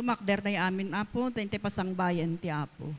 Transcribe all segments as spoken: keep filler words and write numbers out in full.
Tumakder tayo amin, Apo, ta intay pasangbayan ti Apo.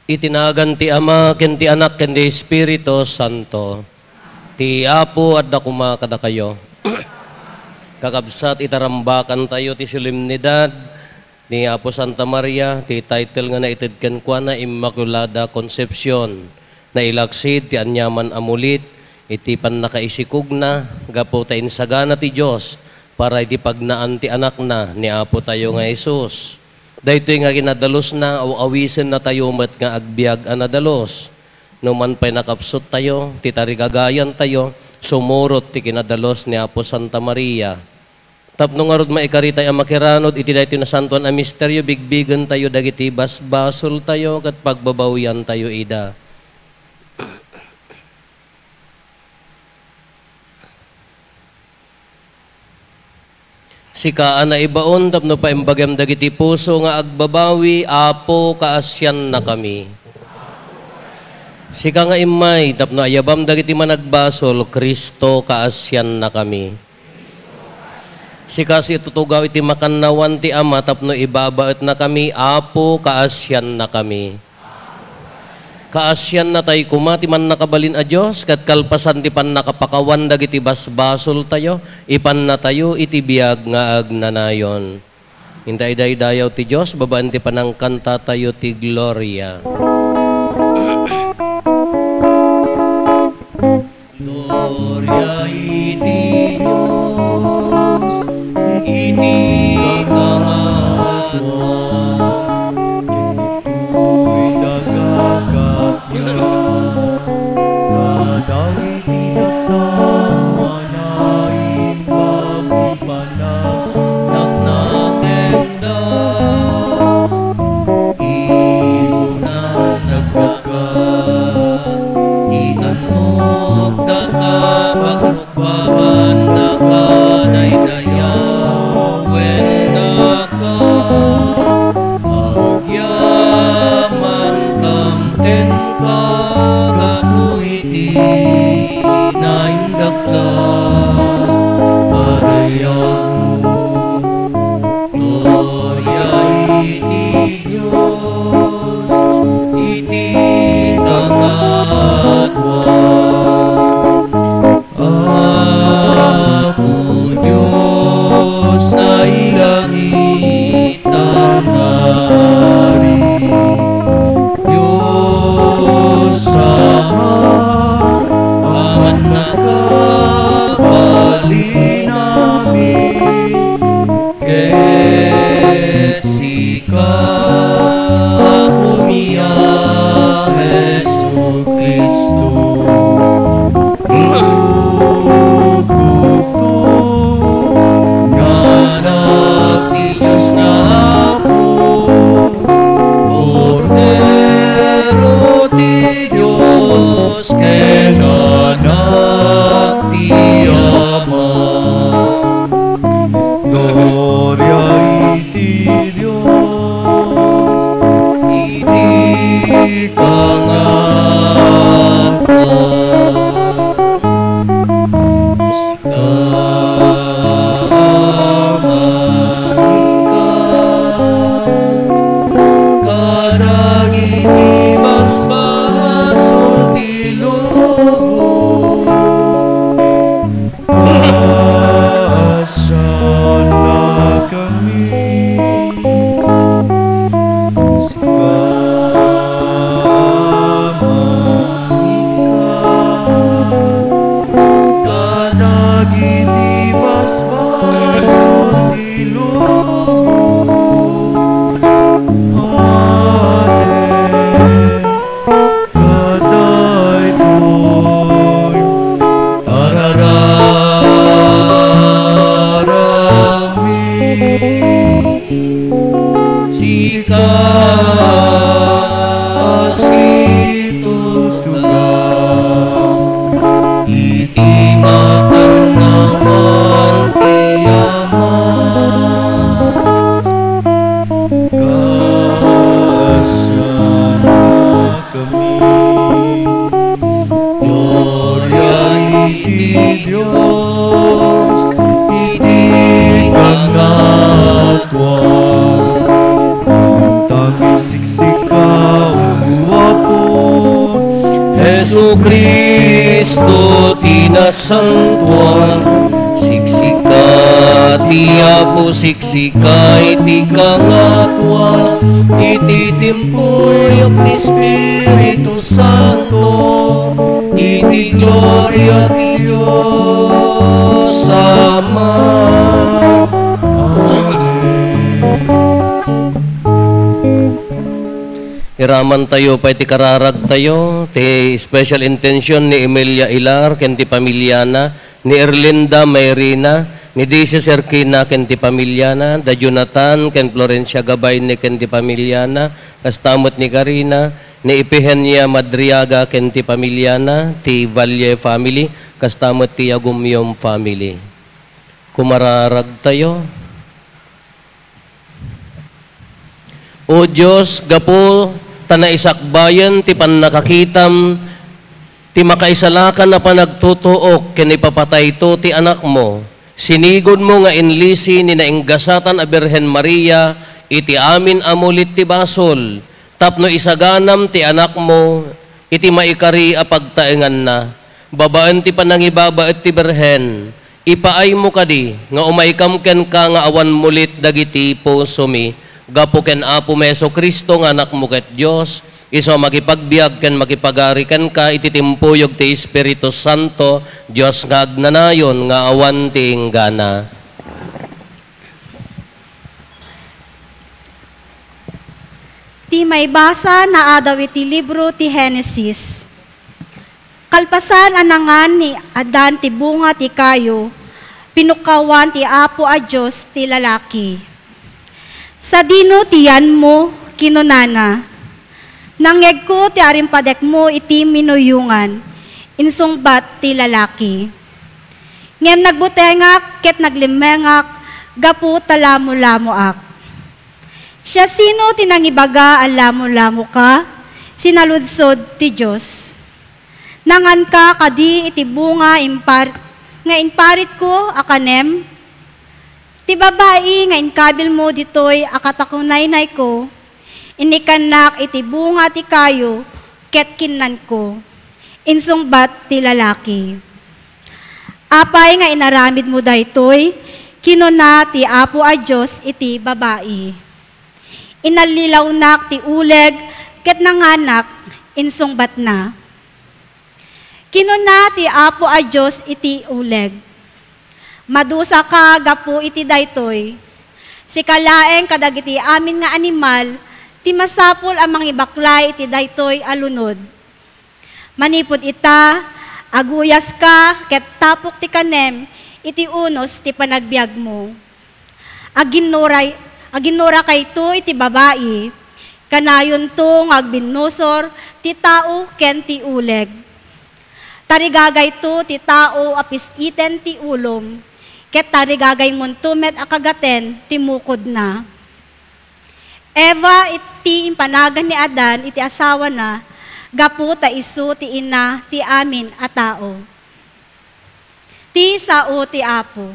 Iti nagan ti Ama, ken ti Anak, ken ti Espiritu Santo. Ti Apo adda koma kadakayo. Kakabsat, itarambakantayo ti solemnidad ni Apo Santa Maria, ti title nga naited kenkuana, Inmaculada Concepcion. Nailaksid ti aniaman a mulit iti pannakaisikugna gapu ta insagana ti Dios para iti pagnaan ti Anakna ni Apo tayo nga Jesus. Daytoy nga kinadalusna, aw-awisennatayo met nga agbiag a nadalus. No man pay nakapsuttayo, ti tarigagayantayo, sumurot ti kinadalus ni Apo Santa Maria. Tapno ngarud maikaritay a makiranod iti daytoy nasantoan a misterio, bigbigentayo dagiti basbasoltayo ket pagbabawiantayo ida. Sika a naibaon tapno paimbagem dagiti puso nga agbabawi, Apo, kaasiannakami. Sika nga immay tapno ayabam dagiti managbasol, Cristo, kaasiannakami. Sika a situtugaw iti makannawan ti Ama tapno ibabaetnakami, Apo, kaasiannakami. Kaasiannatay koma ti Mannakabalin a Dios, ket kalpasan ti pannakapakawan dagiti basbasoltayo, ipannatayo iti biag nga agnanayon. Indaydaydayaw ti Dios babaen ti panangkantatayo ti Gloria. Gloria iti Dios iti kangatoan, ken ditoy daga kappia, kadagiti tattao a Jesu-Cristo, lugogto nga Anak ti Dios nga Apo, Kordero ti Dios, ken Anak ti Ama. Gloria iti Dios, iti kangatoan. Sika, Ama, ikat kadagiti basbasol ti lubong. Paasianakami, sika, Ama, ikat kadagiti basbasol ti lubong. Amen. Kadaytoy arararami, sika a situtugaw iti makannawan ti Ama. Kaasianakami. Gloria iti Dios iti kangatoan. Tami siksika, O Apo, Jesu-Cristo ti nasantoan. Siksika ti Apo, siksika iti kangatoan, iti timpuyog ti Espiritu Santo, iti gloria ti Dios Ama. Amen. Iramantayo pay ti kararagtayo, ti special intention ni Emilia Ilar ken ti pamiliana, ni Erlinda Mayrina, ni Daisy Serkina ken ti pamiliana, da Jonathan ken Florencia Gabayne ken ti pamiliana, kasta met ni Karina, ni Ifigenia Madriaga ken ti pamiliana, ti Valle family, kasta met ti Yagumyom family. Kumararagtayo. O Dios, gapu ta naisakbayen ti pannakakitam ti makaisalakan a panagtutuok ken ipapatayto ti Anakmo, sinigudmo nga inlisi ni nainggasatan a Birhen Maria iti amin a mulit ti basol, tapno isaganam ti Anakmo iti maikari a pagtaenganna. Babaen ti panangibabaet ti Birhen, ipaaymo kadi nga umaykam kenka nga awan mulit dagiti pusomi. Gapu ken Apomi Jesu-Cristo nga Anakmo ket Dios, isu a makipagbiag ken makipagari kenka iti timpuyog ti Espiritu Santo, Dios nga agnanayon nga awan ti inggana. Ti maibasa naadaw iti libro ti Genesis. Kalpasan a nangan ni Adan ti bunga ti kayo, pinukkawan ti Apo a Dios ti lalaki. "Sadino ti yanmo?" kinunana. "Nangngegko ti arimpadekmo iti minuyongan," insungbat ti lalaki. "Ngem nagbutengak ket naglimmengak gapu ta lamolamoak." "Siasino ti nangibaga a lamolamoka?" sinaludsod ti Dios. "Nanganka kadi iti bunga impar-, nga imparitko a kanem? Ti babai nga inkabilmo ditoy a katakunaynayko, innikkannak iti bunga ti kayo ket kinnanko," insungbat ti lalaki. "Apay nga inaramidmo daytoy?" kinuna ti Apo a Dios iti babai. "Inallilawnak ti uleg ket nanganak," insungbatna. Kinuna ti Apo a Dios iti uleg, "Madusaka gapu iti daytoy. Sika laeng kadagiti amin nga animal Ti masapul a mangibaklay iti daytoy a lunod. Manipud ita, aguyaska ket tapok ti kanem iti unos ti panagbiagmo. Aginnuray-, aginnurakayto iti babai, kanayonto nga agbinnusor ti tao ken ti uleg. Tarigagayto ti tao a pis-iten ti ulom, ket tarigagaymonto met a kagaten ti mukodna. Eva iti impanagan ni Adan iti asawana, gapu ta isu ti ina ti amin a tao. Ti sao ti Apo.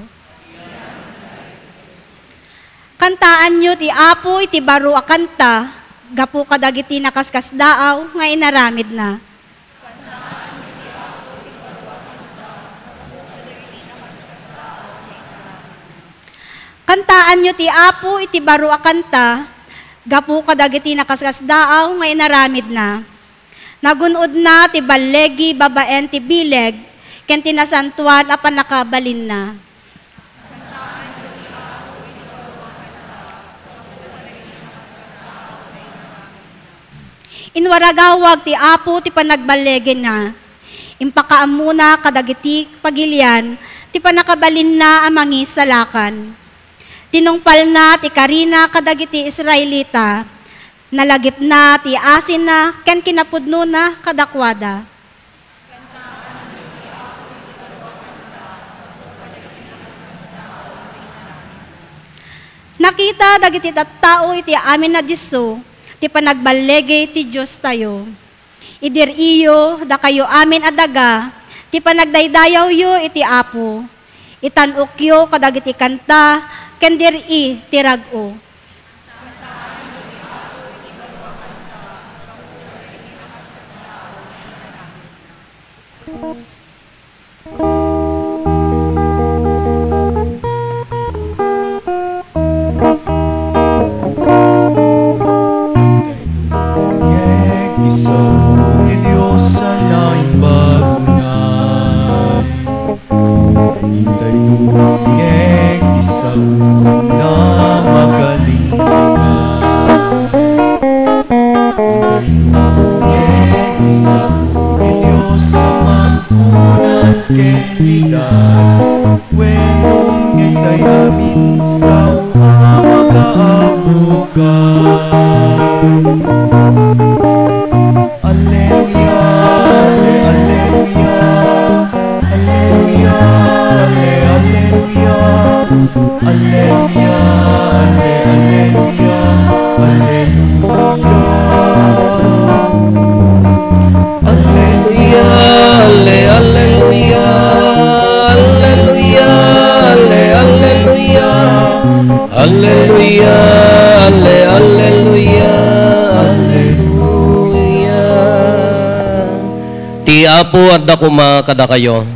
Kantaanyo ti Apo iti baro a kanta, gapu kadagiti nakaskasdaaw nga inaramidna. Kantaanyo ti Apo iti baro a kanta, gapu kadagiti nakaskasdaaw nga inaramidna. Nagun-odna ti ballegi babaen ti bileg ken ti nasantoan a pannakabalinna. Inwaragawag ti Apo ti panagballegina. Impakaammona kadagiti pagilian ti pannakabalinna a mangisalakan. Tinungpalna ti karina kadagiti Israelita. Nalagipna ti asinna ken kinapudnona kadakuada. Nakita dagiti tattao iti amin a disso ti panagballigi ti Diostayo. Idir-iyo, dakayo amin a daga, ti panagdaydayawyo iti Apo. Itan-okyo kadagiti kanta, ken dir-i ti rag-o. Ngeg ti sao ti Dios a naimbag unay. Intay dungngeg ti sao na makalinglingan. Intay dungngeg ti sao ti Dios a mangpunas ken pidan. Wen dungngeg tay amin sao a makaabukay. Alleluia, alle, alleluia. Alleluia, alle, alleluia. Alleluia, alle, alleluia. Alleluia. Alleluia, alle, alleluia. Alleluia, alle, alleluia. Alleluia, alle, alleluia. Alleluia. Ti Apo adda koma kadakayo.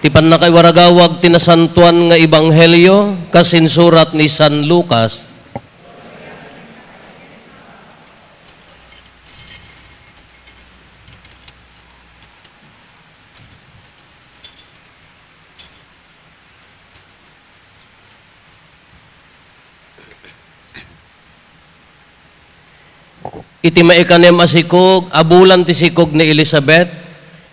Ti pannakaiwaragawag ti nasantoan nga ebanghelio kas insurat ni San Lucas. Iti maikanem a sikog, a bulan ti sikog ni Elisabet,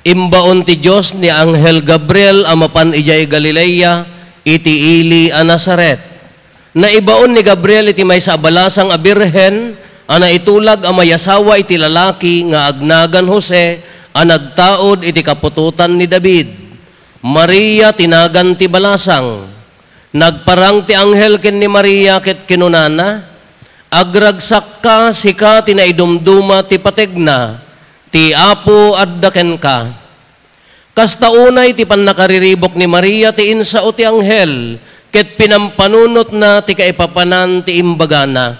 imbaon ti Dios ni anghel Gabriel a mapan idiay Galilea iti ili a Nazaret. Naibaon ni Gabriel iti maysa a balasang a birhen a naitulag a mayasawa iti lalaki nga agnagan Jose a nagtaud iti kaputotan ni David. Maria ti nagan ti balasang. Nagparang ti anghel ken ni Maria ket kinunana, "Agragsakka, sika ti naidumduma ti pategna, ti Apo adda kenka." Kasta unay ti pannakariribuk ni Maria ti insao ti anghel ket pinampanunotna ti kaipapanan ti imbagana.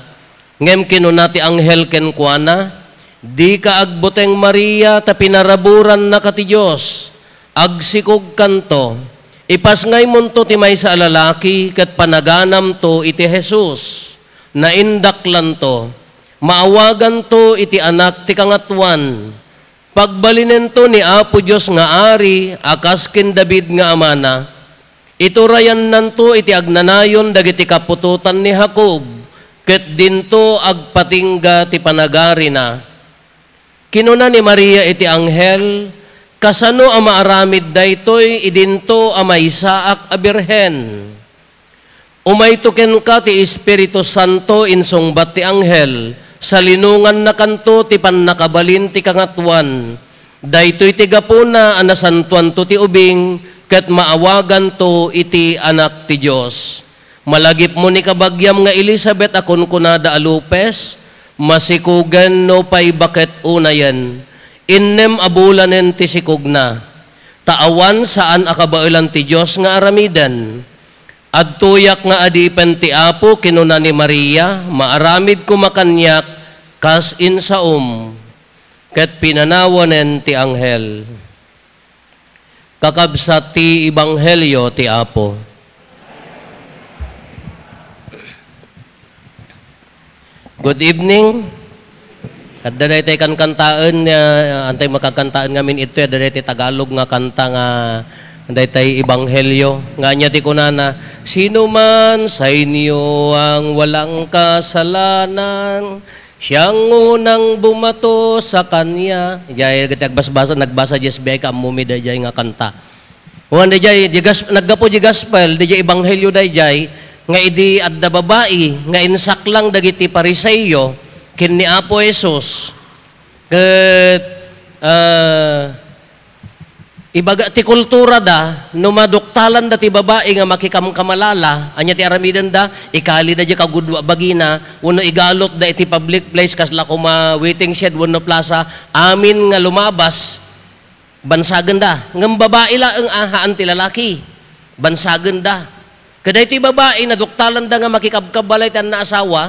Ngem kinuna ti anghel kenkuana, "Dika agbuteng, Maria, ta pinaraburannaka ti Dios. Agsikogkanto. Ipasngaymonto ti maysa a lalaki ket panaganamto iti Jesus. Naindaklanto. Maawaganto iti Anak ti Kangatoan. Pagbalinento ni Apo Dios nga Ari a kas ken David nga amana. Iturayannanto iti agnanayon dagiti kaputotan ni Jacob, ket dinto agpatingga ti panagarina. Kinuna ni Maria iti anghel, "Kasano a maaramid daytoy idinto a maysaak a birhen? Umayto kenka ti Espiritu Santo," insungbat ti anghel, "salinongannakanto ti pannakabalin ti Kangatoan. Daytoy ti gapuna a nasantoanto ti ubing ket maawaganto iti Anak ti Dios. Malagipmo ni kabagiam nga Elisabet a kunkunada a lupes, masikugen no pay baket unayen. Innem a bulanen ti sikugna. Ta awan saan a kabaelan ti Dios nga aramiden. Adtoyak nga adipen ti Apo," kinuna ni Maria, "maaramid koma kaniak kas insaom." Ket pinanawanen ti anghel. Kakabsat ti ebanghelio ti Apo. Good evening. Adda daytay kankantaen, ah, antay makagkantaen ngamin ito, adda daytay Tagalog nga kanta nga daytay ebanghelio. Nga anya ti kunana, "Sino man sa inyo ang walang kasalanan, siyang unang bumato sa kanya." Diay, dagiti agbasbasa, nagbasa diay S B I, kaammomi daydiay nga kanta. Wen daydiay, di gas-, naggapu di gospel, daydiay ebanghelio daydiay, nga idi adda babai, nga insaklang dagiti Pariseo, ken ni Apo Jesus. Ket, ah, ibaga ti kultura da, no maduktalan da ti babai nga makikamkamalala, anya ti aramiden da, ikali da di kagudua bagina, wenno igalot da iti public place, kasla koma waiting shed, wenno plaza, amin nga lumabas, bansagen da. Ngem babai laeng a haan ti lalaki. Bansagen da. Kadaytoy babai, naduktalan da nga makikabkabala iti annaasawa,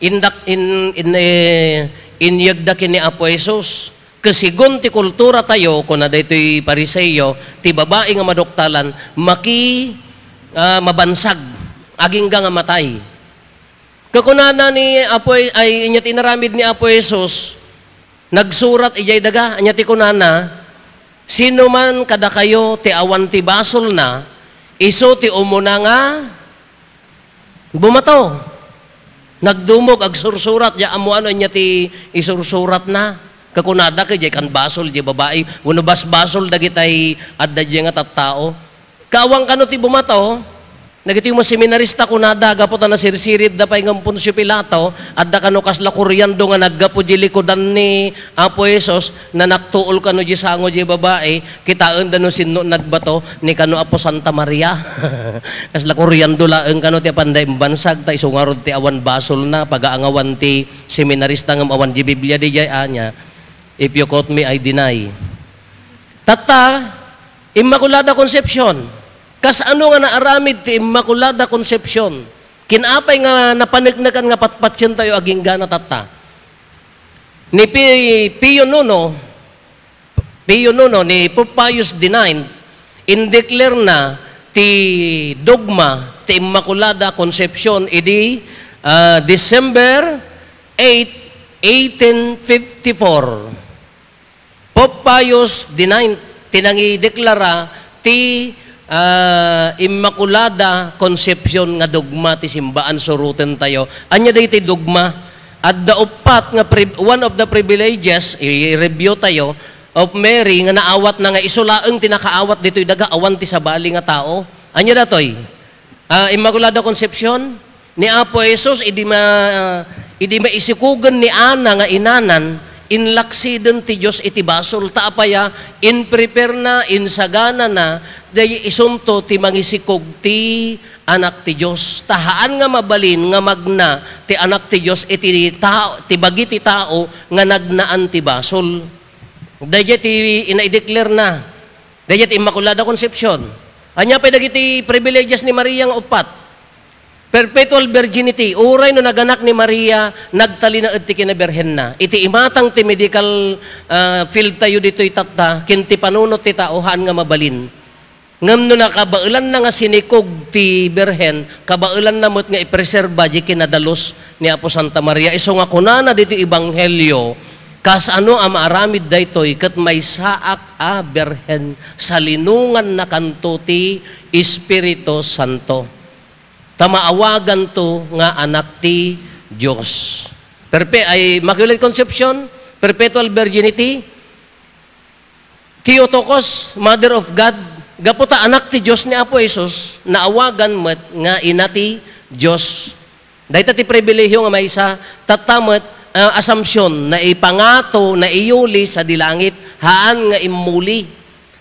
indak-, in-, in-, eh, inyegda ken ni Apo Jesus. Ket segun ti kultura tayo, kuna daytoy Pariseo, ti babai nga maduktalan, maki-, ah, mabansag, agingga nga matay. Kakunana ni Apo, ay, inya ti inaramid ni Apo Jesus, nagsurat idiay daga, anya ti kunana, "Sino man kadakayo ti awan ti basolna, isu ti umuna nga bumato." Nagdumog, agsursurat, ya ammo ano anya ti isursuratna. Kakunada, kay diay kan basol, diay babai, wenno basbasol dagitay adda diay nga tattao. Kaawan kano ti bumato, dagiti mo seminarista kunada, gapu ta nasirsiridda pay ngem Poncio Pilato, adda kano kasla kuriando nga naggapu di likudan ni Apo Jesus, nanaktuol kano di sango di babai, kitaenda no sinno nagbato, ni kano Apo Santa Maria. Kasla kuriando laeng kano ti apanda imbansag, ta isu ngarud ti awan basolna, pagaangawan ti seminarista ngem awan di Biblia di jay ania. If you quote me, I deny. Tatta, Immaculada Concepcion. Kasano nga naaramid ti Immaculada Concepcion? Kin apay nga napaneknekan nga patpatien tayo agingga na tatta? Ni Pi-, Pio Nuno, Pio Nuno, ni Pope Pius the ninth, indeclare na ti dogma ti Immaculada Concepcion idi, ah, December eight, eighteen fifty-four. Pope Pius the ninth, ti nangideklara ti, ah, Immaculada Concepcion nga dogma ti simbaan, suruten tayo. Ania daytoy dogma? Adda uppat nga pri-, one of the privileges, i-review tayo, of Mary nga naawatna nga isu laeng ti nakaawat ditoy daga, awan ti sabali nga tao. Ania datoy? Ah, Immaculada Concepcion, ni Apo Jesus, idi ma-, idi maisikugen ni Ana nga inanan, inlaksiden ti Dios iti basol. Ta apay a, in-prepare na, insagana na, day isunto ti mangisikog ti Anak ti Dios. Ta haan nga mabalin nga magna ti Anak ti Dios iti tao, ti bagi ti tao nga nagnaan ti basol. Daydiay ti ina-declare na. Daydiay ti Immaculada Concepcion. Ania pay dagiti privileges ni Maria nga uppat? Perpetual virginity, uray no naganak ni Maria, nagtalinaed ti kinabirhenna. Iti imatang ti medical, ah, field tayo ditoy tatta, ken ti panunot ti tao, haan nga mabalin. Ngem no nakabaelanna nga sinikog ti Birhen, kabaelanna met nga ipreserba di kinadalus ni Apo Santa Maria. Isu nga kunana ditoy Ebanghelio, kasano a maaramid daytoy ket maysaak a Birhen, salinongannakanto ti Espiritu Santo. Ta maawaganto nga anak ti Dios. Perpe-, ay, Immaculate Conception, perpetual virginity, Theotokos, Mother of God, gapu ta anak ti Dios ni Apo Jesus, naawagan met nga ina ti Dios. Dayta ti pribilehiyo nga maysa, tatta met, ah, Assumption, naipangato, naiyuli sadi langit, haan nga immuli.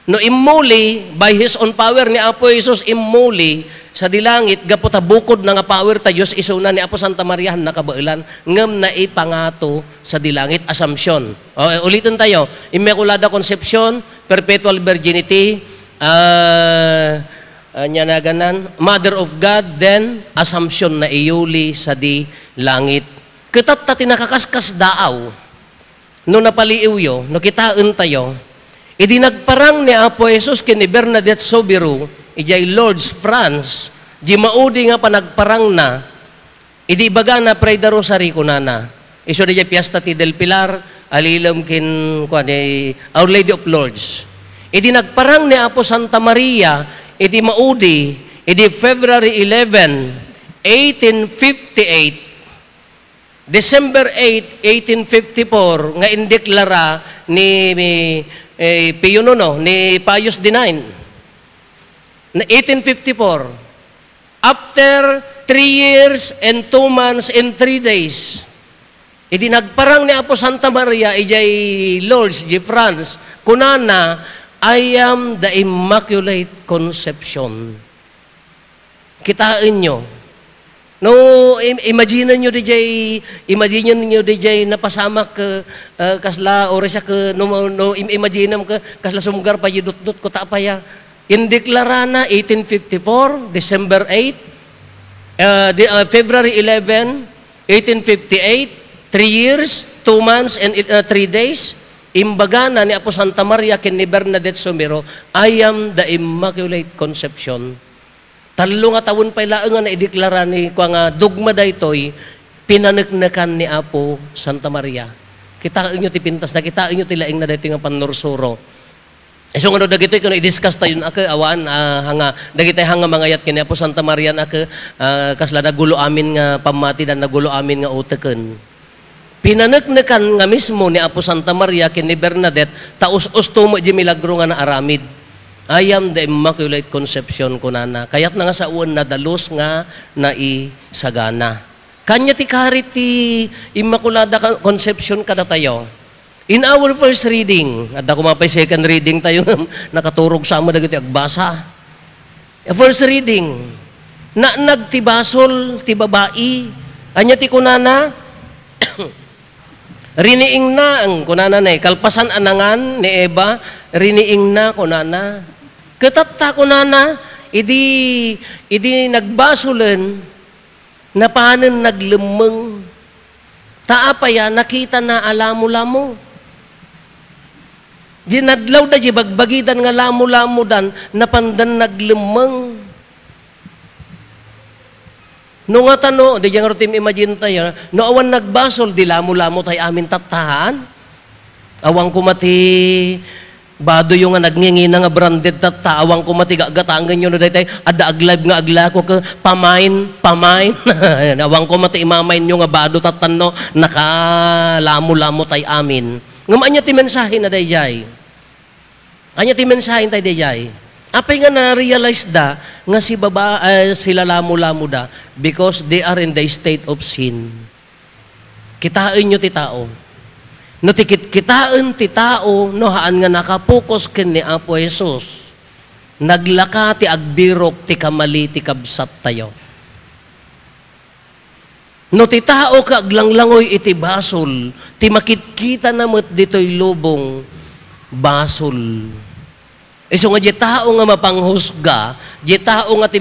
No immuli, by His own power ni Apo Jesus, immuli sadi langit, gapu ta bukodna nga power ta Dios isuna ni Apo Santa Maria, nakabaelan, ngem naipangato sadi langit, Assumption. O, uliten tayo, Immaculada Concepcion, Perpetual Virginity, ah, ania naganan, Mother of God, then Assumption, naiyuli sadi langit. Kitatta ti nakaskasdaaw. No napaliiwyo, no kitaentayo, idi nagparang ni Apo Jesus ken ni Bernadette Soubirous, idiay Lourdes, France, di maudi nga panagparangna, idi ibagana, "Pray the Rosary," kunana. Isu diay Fiesta ti del Pilar, alilem ken, kuan, eh, Our Lady of Lourdes. Idi nagparang ni Apo Santa Maria, idi maudi, idi February eleven, eighteen fifty-eight, December eight, eighteen fifty-four, nga indeklara ni, eh, Pio nono, ni Pius the ninth. Na eighteen fifty-four, after three years and two months and three days, idi nagparang ni Apo Santa Maria idiay Lourdes, di France, kunana, "I am the Immaculate Conception." Kitaenyo. No, im-, imaginenyo diay, imaginenyo diay napasamak, eh, eh, kasla oras a ke, no, no, im-, imaginem ke, kasla sumgar pay idutdutko, ta apay a. Indeklarana, eighteen fifty-four, December eight, eh, di, eh, February eleven, eighteen fifty-eight, three years, two months, and, eh, three days, imbagana ni Apo Santa Maria ken ni Bernadette Soubirous, "I am the Immaculate Conception." Tallo nga tawen pay laeng nga naideklara ni, kua nga dogma daytoy, pinaneknekan ni Apo Santa Maria. Kitaenyo ti pintasna, kitaenyo ti laengna daytoy nga pannursuro. Isu nga no dagitoy ken no i-discuss tayon a ke, awan, ah, hanga, dagitoy hanga mangayat ken ni Apo Santa Maria a ke, ah, kasla nagulo amin nga pammati, dan nagulo amin nga uteken. Pinaneknekan nga mismo ni Apo Santa Maria ken ni Bernadette, ta us-usto met di milagro nga naaramid. "I am the Immaculate Conception," kunana. Kayatna nga sawen, nadalus nga naisagana. Kania ti kari ti Immaculada Con-, Concepcion kadatayo. In our first reading, adda koma pay second reading tayo, nakaturog sa amin dagiti agbasa. First reading, naanag ti basol ti babai. Ania ti kunana? Riniingna, ang kunana na, kalpasan a nangan ni Eva, riniingna, kunana. Kitatta, kunana, idi, idi nagbasolen, napanen naglemmeng. Ta apay a, nakitana a lamolamo. Di nadlawda, di bagbagidan nga lamolamodan, napandan naglemmeng. No ngata no, di nga rutim imagine tayo, no awan nagbasol, di lamolamo tay amin tatta. Awan koma ti badoyo nga nagngingina nga branded tatta, awan koma ti gagatangenyo no daytay, adda aglive nga aglako ke, pamain, pamain. Awan koma ti imamainyo nga bado tatta no, nakalamolamo tay amin. Ngem ania ti mensahe na dayjay? Ania ti mensahe na dayjay? Apay nga na-realize da nga si baba-, eh, sila lamolamoda because they are in the state of sin. Kitaenyo ti tao. No ti kit-, kitaen ti tao, no haan nga nakapokus ken ni Apo Jesus, naglaka ti agbirok ti kamali ti kabsattayo. No ti tao ket aglanglangoy iti basol, ti makitkitana met ditoy lubong, basol. Isu nga di tao nga mapanghusga, di tao nga ti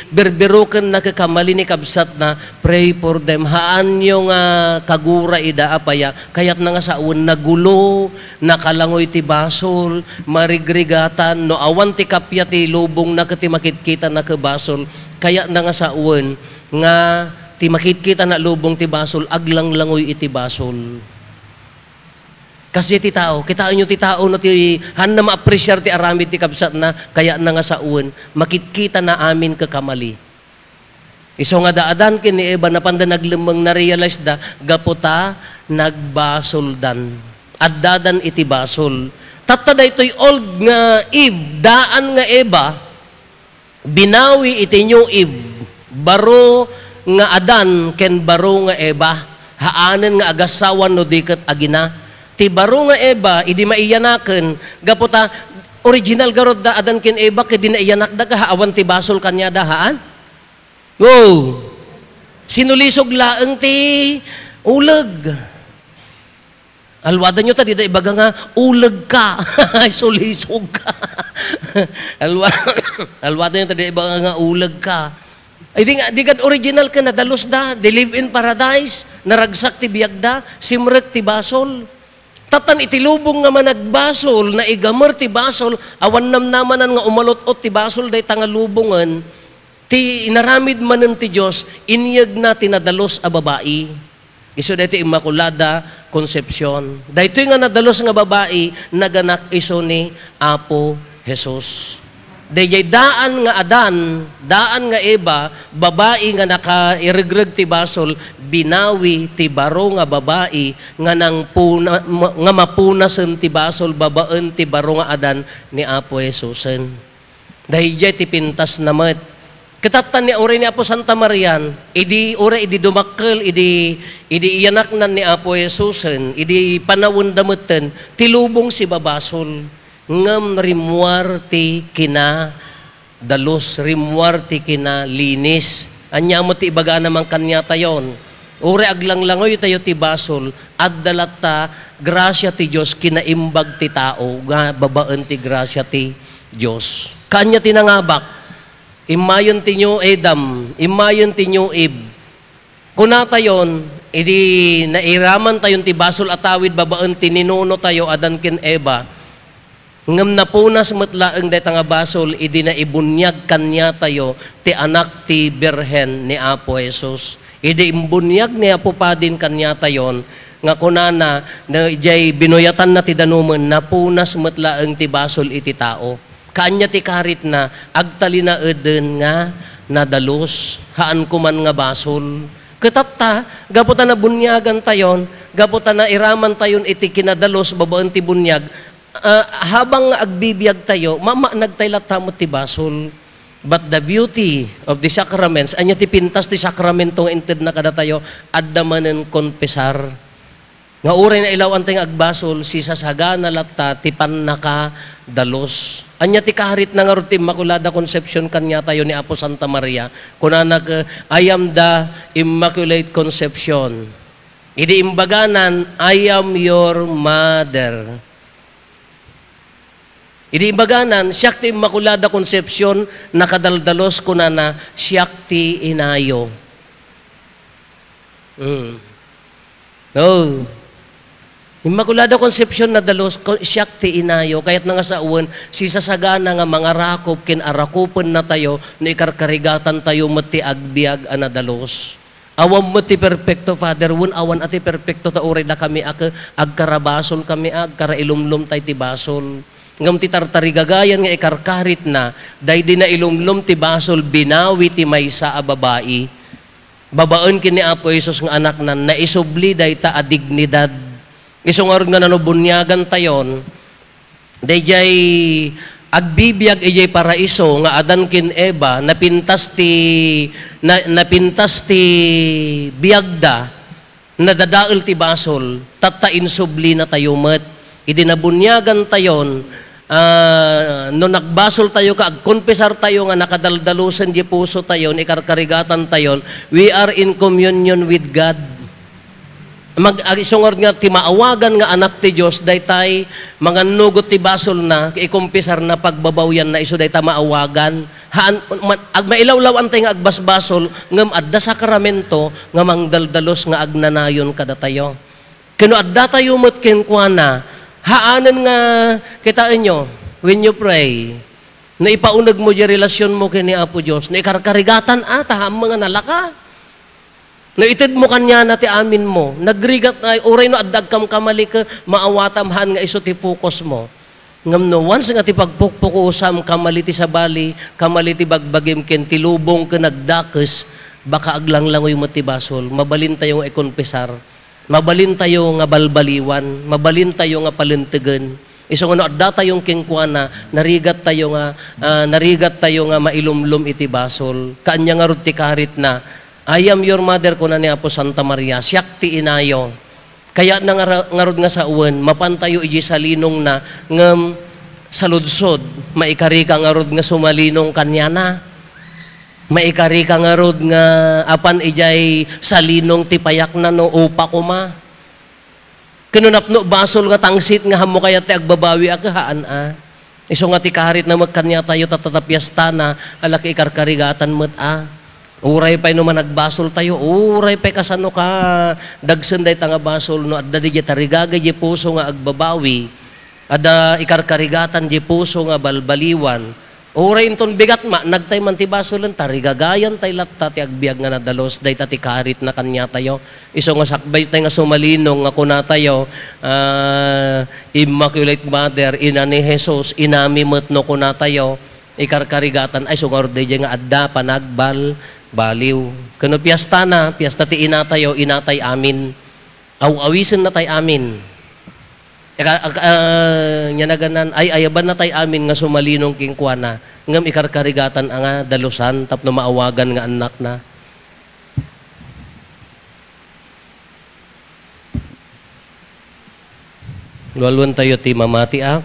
birbirokenna ket kamali ni kabsatna, pray for them. Haanyo nga kagura ida, apay a, kayatna nga sawen, nagulo, nakalangoy ti basol, marigrigatan, no awan ti kappia ti lubongna ket ti makitkitana ket basol, kayatna nga sawen nga ti makitkitana lubong ti basol, aglanglangoy iti basol. Kasdi ti tao, kitaenyo ti tao no ti haanna ma-appreciar ti aramid ti kabsatna, kayatna nga sawen, makitkitana amin ket kamali. Isu nga da Adan ken ni Eva, napanda naglemmeng, na-realize da, gapu ta nagbasoldan. Addadan iti basol. Tatta daytoy old nga Eve, daan nga Eva, binawi iti new Eve, baro nga Adan ken baro nga Eva. Haanen nga agassawan no di ket agina. Ti baro nga Eva, idi maiyanaken, gapu ta original garud da Adan ken Eva, ket di naiyanakda, ket awan ti basol kaniada, haan? Go! Sinulisog laeng ti uleg. Alwadanyo ta dida ibaga nga uleg ka. Ay, sulisog ka. Alwa-, alwadanyo ta dida ibaga nga uleg ka. Ay, di nga, di gad original ken nadalus da. They live in paradise. Naragsak ti biag da. Simrek ti basol. Tatan iti lubong nga managbasol, naigamer ti basol, awan namnamanan nga umalot-ot ti basol dayta nga lubongen, ti inaramid manen ti Dios, inyegna ti nadalus a babai. Isu daytoy Immaculada Concepcion. Daytoy nga nadalus nga babai, naganak isu ni Apo Jesus. Dayjay daan nga Adan, daan nga Eva, babai nga nakairegreg ti basol, binawi ti baro nga babai nga nangpuna-, ma-, nga mapunasen ti basol babaen ti baro nga Adan ni Apo Jesusen. Dayjay ti pintasna met. Ket tatta ni, uray ni Apo Santa Marian, idi, uray idi dumakkel, idi, idi iyanaknan ni Apo Jesusen, idi panawenda metten, ti lubong sibabasol. Ngem rimmuar ti kinadalus, rimmuar ti kinalinis. Ania met ti ibagana man kaniatayon? Uray aglanglangoytayo ti basol, adda latta grasia ti Dios, kinaimbag ti tao, nga babaen ti grasia ti Dios. Kaanya ti nangabak, immayen ti New Adam, immayen ti New Eve. Kunatayon, idi nairamantayon ti basol a tawid babaen ti ninunotayo, Adan ken Eva, ngem napunas met laeng dayta nga basol idi naibuniag kaniatayo ti Anak ti Birhen ni Apo Jesus. Idi imbuniag ni Apo Padin kaniatayon, nga kunana, na idiay binuyatanna ti danumen, napunas met laeng ti basol iti tao. Kaanya ti karitna, agtalinaeden nga nadalus, haan koman nga basol. Ket tatta, gapu ta nabuniagantayon, gapu ta nairamantayon iti kinadalus babaen ti buniag, ah, habang nga agbibiagtayo, mamaanagtay latta met ti basol. But the beauty of the sacraments, ania ti pintas ti sakramento nga intedna kadatayo? Adda manen konfesar. Nga uray nailaw-antay nga agbasol, sisasagana latta ti pannakadalus. Ania ti karitna ngarud ti Immaculada Concepcion kaniatayo ni Apo Santa Maria? Kunana ket, "I am the Immaculate Concepcion." Idi imbaganan, "I am your mother." Idi imbaganan, "Siak ti Immaculada Concepcion, nakadaldalus," kunana, "Siak ti inayo." Mm. Oh. Immaculada Concepcion nadalus, ko-, siak ti inayo. Kayatna nga sawen, sisasagana nga mangarakop ken arakopennatayo no ikarkarigatantayo met ti agbiag a nadalus. Awan met ti perpekto, Father, wen awan a ti perpekto, ta uray dakami a ke-, agkarabasolkami, agkarailumlomtay ti basol. Ngem ti tartarigagayan nga ikarkaritna, daydi nailumlom ti basol, binawi ti maysa a babai. Babaen ken ni Apo Jesus nga anakna, naisubli dayta a dignidad. Isu ngarud nga nano buniagantayon, dayjay agbibiag idiay paraiso nga Adan ken Eva, napintas ti, na-, napintas ti biagda, nadadael ti basol, tatta insublinatayo met. Idi nabuniagantayon, ah, no nagbasoltayo ket agkonfesartayo nga nakadaldalusen ti pusotayo, ikarkarigatantayon, we are in communion with God. Mag-, ag-, isu ngarud nga ti maawagan nga anak ti Dios, daytay mangannugot ti basolna, ikompisarna, pagbabawyanna, isu dayta maawagan. Haan, ma-, ag-, mailawlaw-antay nga agbasbasol, ngem adda sakramento nga mangdaldalus nga agnanayon kadatayo. Ken no addatayo met kenkuana, haanen nga, kitaenyo, when you pray, no ipaunegmo diay relasionmo ken ni Apo Dios, no ikarkarigatan a, ta haan nga nalaka. No itedmo kaniana ti aminmo, nagrigat ay, uray no adda agkamkamali ket maawatam, haan nga isu ti focusmo. Ngem no once nga ti pagpukpukosam, kamali ti sabali, kamali ti bagbagim ken ti lubong ken nagdakes, Baka aglanglangoy met ti basol, mabalintayo nga ikonfesar, mabalintayo nga balbaliwan, mabalintayo nga palintegen. Isu nga no addatayong kenkuana, narigattayo nga, ah, narigattayo nga mailumlom iti basol. Kaanya ngarud ti karitna, "I am your mother," kuna ni Apo Santa Maria, "Siak ti inayo." Kayatna nga ra-, ngarud nga sawen, mapantayo idiay salinongna, ngem saludsod, maikarika ngarud nga sumalinong kaniana? Maikarika ngarud nga apan idiay salinong ti payakna no upa koma? Ken no napno basol nga tangsit nga hammo kayat ti agbabawi a kahaan a? Isu nga ti karitna met kaniatayo, ta, ta, ta piestana, ala ket ikarkarigatan met a. Uray pay no managbasoltayo, uray pay kasano ka dagsen dayta nga basol, no adda diay tarigagay diay puso nga agbabawi, adda ikarkarigatan diay puso nga balbaliwan, uray inton bigat, managtay man ti basolen, tarigagayan tay latta ti agbiag nga nadalus, dayta ti karitna kaniatayo. Isu nga sakbay tay nga sumalinong nga kunatayo, ah, Immaculate Mother, ina ni Jesus, inami met no kunatayo, ikarkarigatan, ay, isu ngarud daydiay nga adda panagbalbaliw. Ken no piestana, piesta ti inatayo, inatay amin. Aw-awisen natay amin. Ika-, ak-, ah, nia naganan, ay, ayaban natay amin nga sumalinong kenkuana, ngem ikarkarigatan a nga dalusan tapno maawagan nga annakna. Lualuentayo ti mamatiak.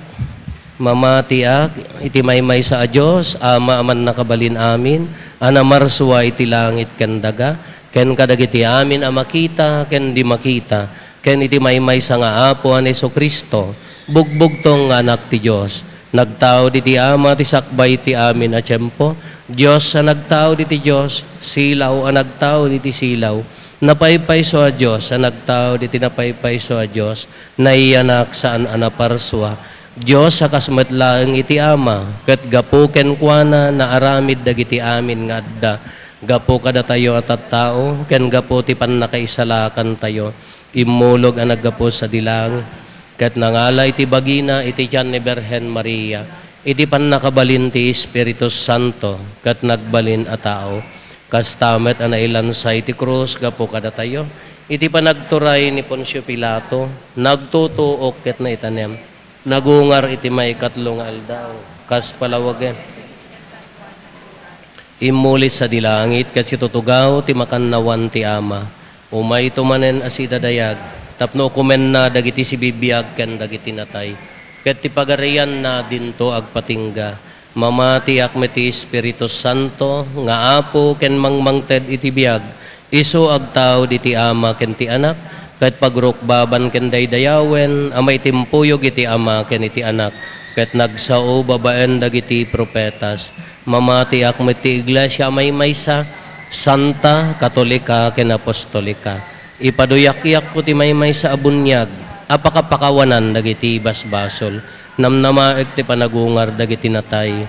Mamatiak iti maymaysa a Dios, Ama a mannakabalin amin, a namarsua iti langit ken daga, ken kadagiti amin a makita ken di makita, ken iti maymaysa nga Apo a ni Jesu-Cristo, bugbugtong nga Anak ti Dios, nagtaud iti Ama ti sakbay ti amin a tiempo, Dios a nagtaud iti Dios, silaw a nagtaud iti silaw, napaypayso a Dios a nagtaud iti napaypayso a Dios, naiyanak saan a naparsua, Dios a kas met laeng iti Ama, ket gapu kenkuana naaramid dagiti amin nga adda, gapu kadatayo a tattao, ken gapu ti pannakaisalakantayo. Immulog a naggapu sadi langit, ket nangala iti bagina iti tian ni Birhen Maria, iti pannakabalin ti Espiritu Santo, ket nagbalin a tao. Kasta met a nailansa iti krus gapu kadatayo, iti panagturay ni Poncio Pilato, nagtutuok ket naitanem. Nagungar iti maikatlo nga aldaw, kas palawagen. Immuli sadi langit ket situtugaw ti makannawan ti Ama. Umayto manen a sidadayag, tapno ukomenna dagiti sibibiag ken dagiti natay, ket ti pagarianna dinto agpatingga. Mamatiak met ti Espiritu Santo nga Apo ken mangmangted iti biag, isu agtaud iti Ama ken ti Anak, ket pagrukbaban ken daydayawen a maitimpuyog iti Ama ken iti Anak, ket nagsao babaen dagiti profetas. Mamatiak met ti Iglesia a maymaysa, santa, katolika, ken apostolika. Ipaduyakyakko ti maymaysa a buniag a pakapakawanan dagiti basbasol. Namnamaek ti panagungar dagiti natay.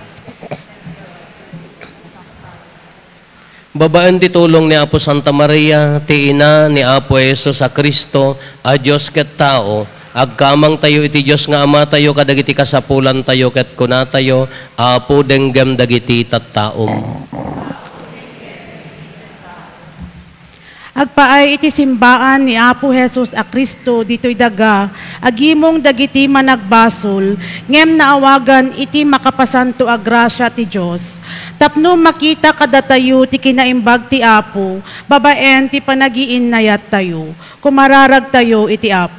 Babaen ti tulong ni Apo Santa Maria, ti ina ni Apo Jesus a Cristo, a Dios ket tao, agkamangtayo iti Dios nga Amatayo kadagiti kasapulantayo ket kunatayo, Apo, denggem dagiti tattaom. Agpaay iti simbaan ni Apo Jesus a Cristo ditoy daga, agimong dagiti managbasol, ngem naawagan iti makapasanto a grasia ti Dios. Tapno makita kadatayo ti kinaimbag ti Apo, babaen ti panagiinnayattayo, kumararagtayo iti Apo.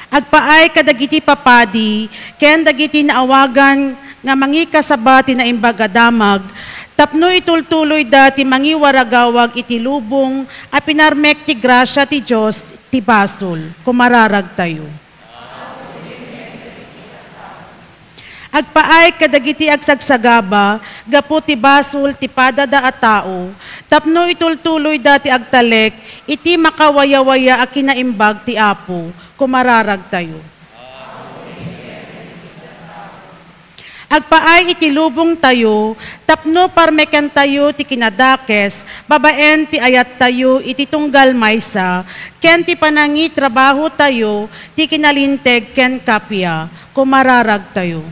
Agpaay kadagiti papadi ken dagiti naawagan nga mangikasaba ti Naimbag a Damag tapno itultuloyda ti mangiwaragawag iti lubong a pinarmek ti grasia ti Dios ti basol. Kumararagtayo. Agpaay kadagiti agsagsagaba gapu ti basol ti padada a tao, tapno itultuloyda ti agtalek iti makawayawaya a kinaimbag ti Apo. Kumararagtayo. Agpaay iti lubongtayo tapno parmekentayo ti kinadakes babaen ti ayattayo iti tunggal maysa ken ti panangitrabahotayo ti kinalinteg ken kappia. Kumararagtayo.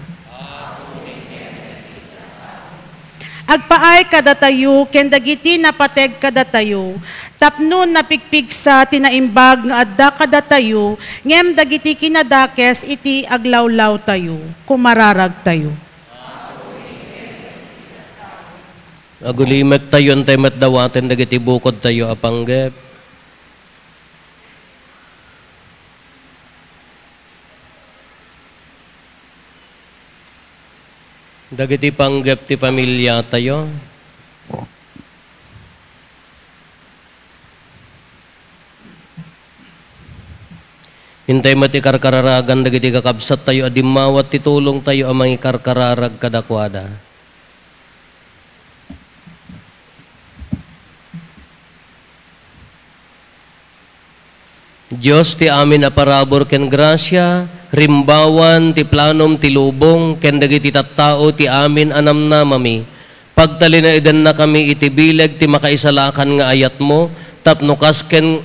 Agpaay kadatayo ken dagiti napateg kadatayo, tapno napigpigsa ti naimbag nga adda kadatayo, ngem dagiti kinadakes iti aglawlawtayo, kumararagtayo. Agulimektayo, intay met dawaten dagiti bukodtayo a panggep. Dagiti panggep ti familiatayo. Intay met ikarkararagan dagiti kakabsattayo a dimmawat ti tulongtayo a mangikarkararag kadakuada. Dios ti amin a parabur ken grasia, rimbawan ti planom ti lubong ken dagiti tattao ti amin a namnamami. Pagtalinaedennakami iti bileg ti makaisalakan nga ayatmo, tapno kas ken,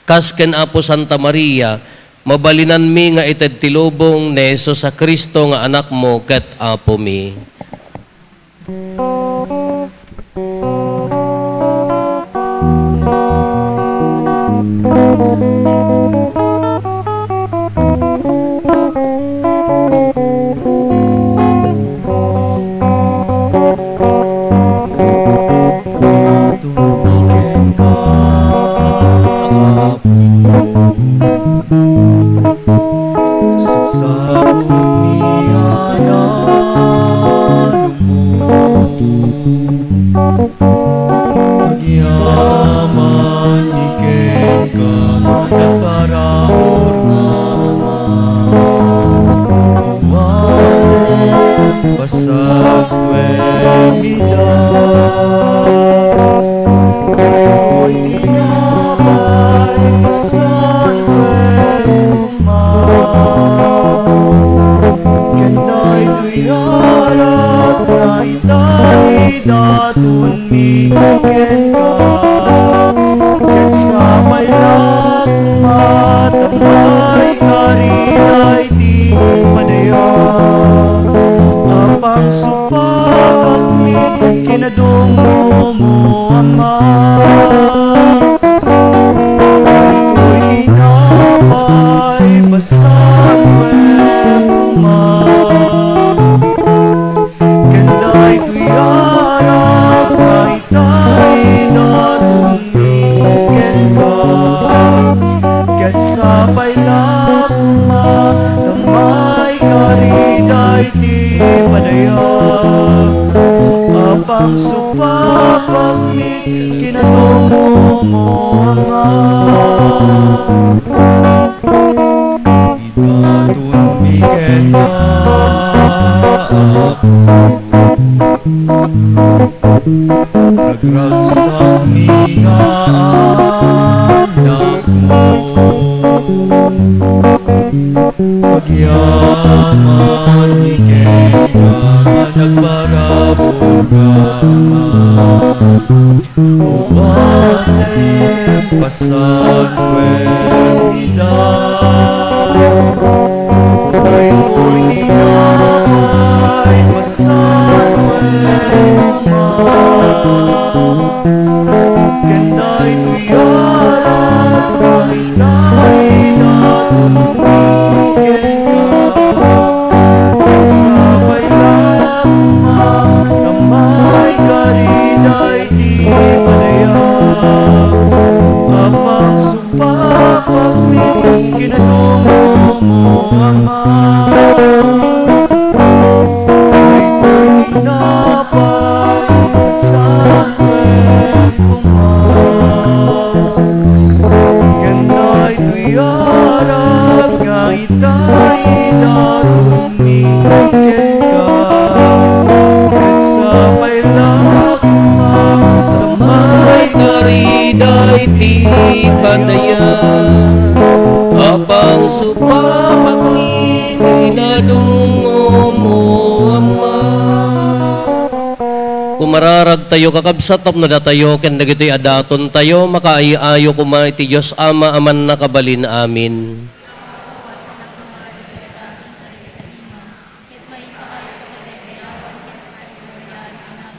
kas ken Apo Santa Maria, mabalinanmi nga ited ti lubong ni Jesus a Cristo nga Anakmo ket Apomi. Tunggal kenka, Apo. Sagsagutmi a nanumpo. Agyaman mi kenka, nagparabur nga Ama. Awatem pasantuem ida. Daytoy tinapay, pasantuem koma. Ken daytoy arak nga itay datonmi kenka. Ket sapay la koma ta maikari daytoy padayak a pangsupapakmi kinadumdummo, Ama. Daytoy tinapay, pasantuem koma. Ken daytoy arak nga itay datonmi kenka. Ket sapay la koma ta maikari daytoy padayak a pangsupapakmi kinadumdummo, Ama. Idatonmi kenka, Apo. Ragragsakmi nga anakmo. Agyamanmi kenka nga nagparabur nga Ama. Awatem pasantuem ida. Daytoy tinapay, pasantuem koma. Ken daytoy arak nga itay datonmi kenka. Ket sapay la koma ta maikari daytoy padayak a pangsupapakmi kinadumdummo, Ama. Daytoy tinapay, pasantuem koma. Ken daytoy arak nga itay datonmi kenka. Ket sapay la koma ta maikari daytoy padayak a pangsupapakmi kinadumdummo, Ama. Kumararagtayo, kakabsat, tapno datayo ken dagitoy a datontayo makaay-ayo koma iti Dios Ama a Mannakabalin. Amin. Ket maipaay kadagiti awan ken iti Maria, anak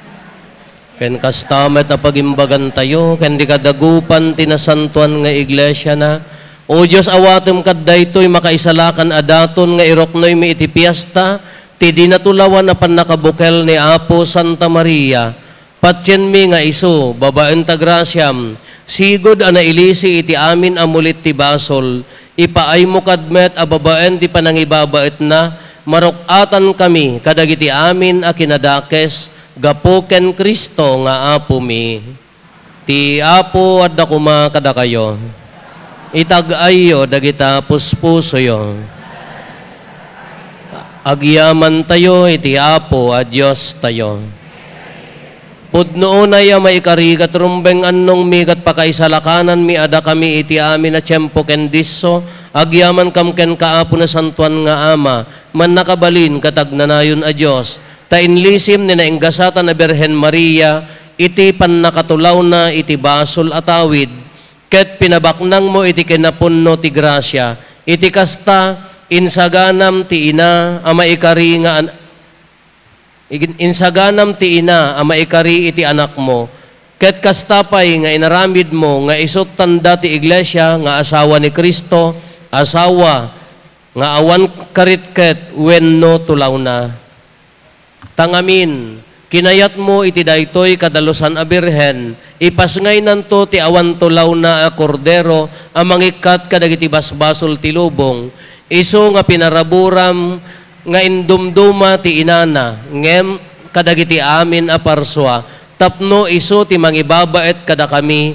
Ken kasta met a pagimbagantayo ken di kadagupan ti nasantoan nga iglesiana. O Dios, awatem kad daytoy makaisalakan a daton nga iruknoymi iti piesta ti dinatulawan a pannakabukel ni Apo Santa Maria. Patienmi nga isu, babaen ta grasiam, sigud a nailisi iti amin a mulit ti basol, ipaaymo kad met a babaen ti panangibabaetna, maruk-atankami kadagiti amin a kinadakes gapu ken Cristo nga Apomi. Ti Apo adda koma kadakayo. Itag-ayyo dagita puspusoyo. Agyamantayo iti Apo a Diostayo. Pudno unay a maikari ket rumbeng annongmi ket pakaisalakananmi a dakami iti amin a tiempo ken disso, agyamankam kenka, Apo Nasantoan nga Ama, Mannakabalin ket Agnanayon a Dios, ta inlisim ni nainggasatan a Birhen Maria iti pannakatulawna iti basol a tawid, ket pinabaknangmo iti kinapunno ti grasia. Iti kasta, insaganam ti ina a maikari nga an-, igin-, insaganam ti ina a maikari iti anakmo, ket kasta pay nga inaramidmo nga isut' tanda ti iglesia nga asawa ni Cristo, asawa nga awan karitket wenno tulawna. Ta ngamin, kinayatmo iti daytoy kadalusan a birhen, ipasngaynanto ti awan tulawna a Kordero a mangikkat kadagiti basbasol ti lubong, isu nga pinaraburam nga indumduma ti inana, ngem kadagiti amin a parsua, tapno isu ti mangibabaet kadakami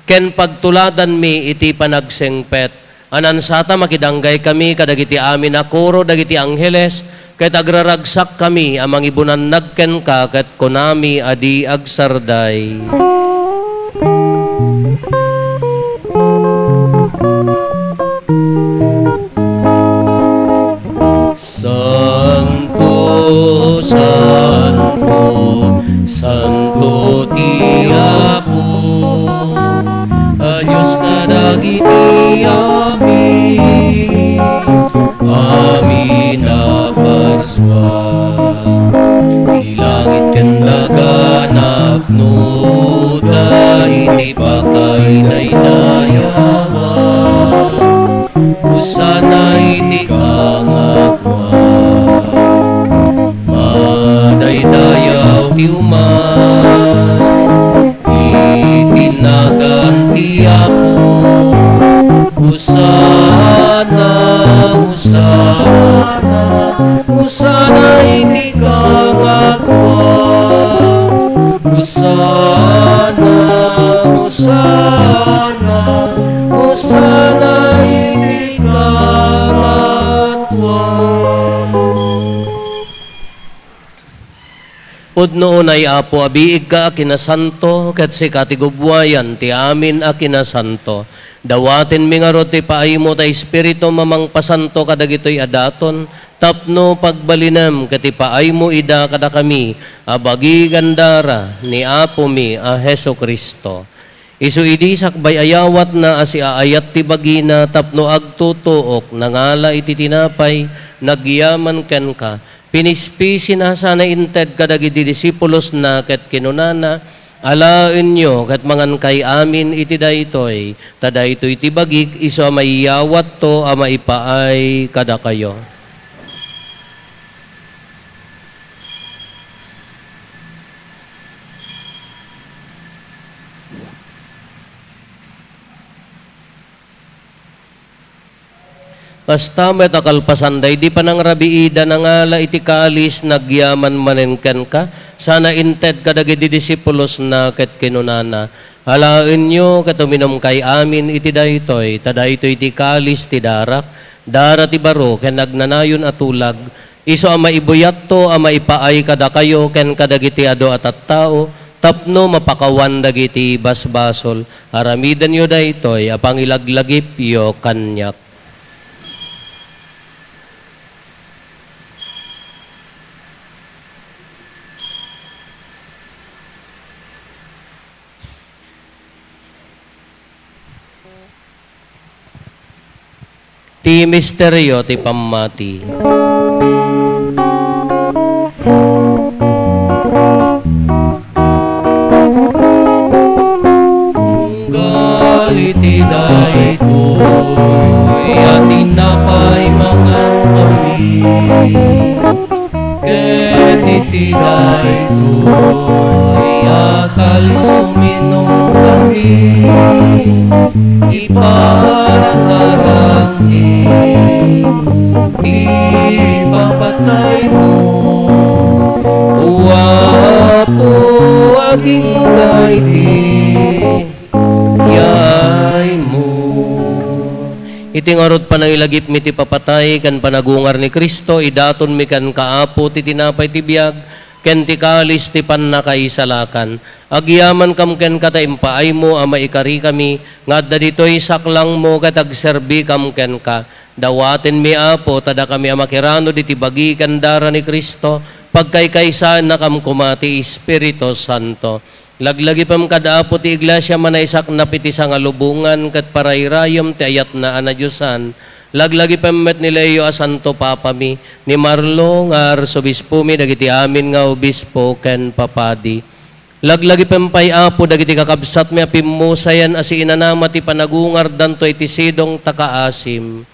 ken pagtuladanmi iti panagsingpet. Anansata, makidanggay kami kadagiti amin a koro dagiti angheles, ket agraragsak kami a mangibunannag kenka, ket kunami a di agsarday. Santo, santo, santo ti Apo, a Dios kadagiti amin, amin a parsua. Ti langit ken daga napnoda iti pakaidaydayawan. Hosanna iti kangatoan. Madaydayaw ti uman iti nagan ti Apo. Hosanna, Hosanna, Hosanna iti kangatoan. Hosanna, Hosanna, Hosanna iti kangatoan. Pudno unay, Apo, a biigka a kinasanto, ket sika ti gubbuayan ti amin a kinasanto. Dawatenmi ngarud ti paaymo ta Espiritum a mangpasanto kadagitoy a daton, tapno pagbalinem ket ipaaymo ida kadakami a bagi ken dara ni Apomi a Jesu-Cristo. Isu idi sakbay a yawatna a siaayat ti bagina tapno agtutuok, nangala iti tinapay, nagyaman kenka, pinispisina sana inted kadagiti disipulosna ket kinunana, "Alaenyo ket mangankay amin iti daytoy, ta daytoy ti bagik isu a maiyawatto a maipaay kadakayo." Kasta met a kalpasan daydi panangrabiida, nangala iti kalis, nagyaman manen kenka, sana inted kadagiti disipulosna ket kinunana, "Alaenyo ket uminumkay amin iti daytoy, ta daytoy ti kalis ti darak, dara ti baro ken agnanayon a tulag, isu a maibuyatto a maipaay kadakayo ken kadagiti adu a tattao tapno mapakawan dagiti basbasol. Aramidenyo daytoy a pangilaglagipyo kaniak." Ti misterio ti pammati. Ken iti daytoy a kalis uminumkami, iparangarangmi ti ipapataymo, O Apo, agingga iti yaaymo. Iti ngarud, panangilagipmi ti papatay ken panagungar ni Cristo, idatonmi kenka, Apo, ti tinapay ti biag ken ti kalis ti pannakaisalakan. Agyamankam kenka ta impaaymo a maikarikami nga adda ditoy saklangmo ket agserbikam kenka. Dawatenmi, Apo, ta dakami a makiranod iti bagi ken dara ni Cristo, pagkaykaysaennakam koma ti Espiritu Santo. Laglagipem kad Apo ti Iglesia a manaysaknap iti sangalubongan ket parairayem ti ayatna a nadiosan. Laglagipem met ni Leo a Santo Papami, ni Marlo nga Arsobispomi, dagiti amin nga obispo ken papadi. Laglagipem pay, Apo, dagiti kakabsatmi a pimmusayan a siinanama ti panagungardanto iti sidong ta kaasim.